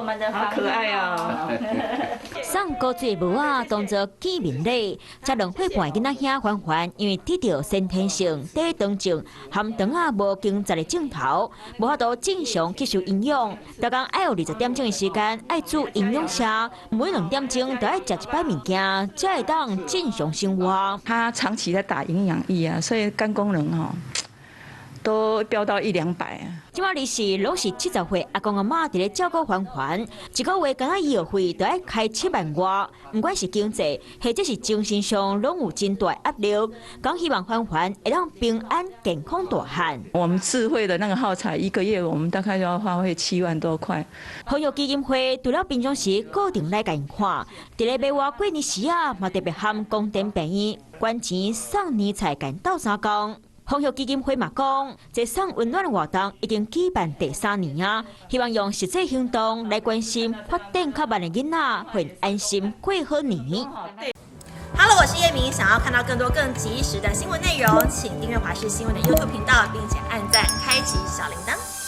們的好可愛啊！送高水帽仔當做見面禮，這2歲半囡仔兄歡歡，因為得著先天性低糖症，含糖仔無經濟的症頭，無法度正常吸收營養。逐工愛有20點鐘的時間愛注營養車，每2點鐘都愛食一擺物件，才會當正常生活。他長期在打營養液啊，所以肝功能吼都飆到一兩百啊。這馬利是攏是70歲阿公阿嬤佇咧照顧歡歡，一個月敢若醫藥費都愛開7萬外，毋管是經濟或者是精神上，攏有真大壓力。講希望歡歡會當平安健康大漢。我們自費的那個耗材，一個月我們大概要花費7萬多塊。豐裕基金會除了平常時固定來共𪜶看，佇咧欲倚過年時啊，嘛特別和光電病院捐錢送年菜，共鬥相共。豐裕基金會嘛講，這送溫暖的活動已經舉辦第三年啊，希望用實際行動來關心發展較慢的囡仔，會安心過好年。 Hello，我是葉明，想要看到更多更及時的新聞內容，請訂閱華視新聞的 YouTube 頻道，並且按讚開啟小鈴鐺。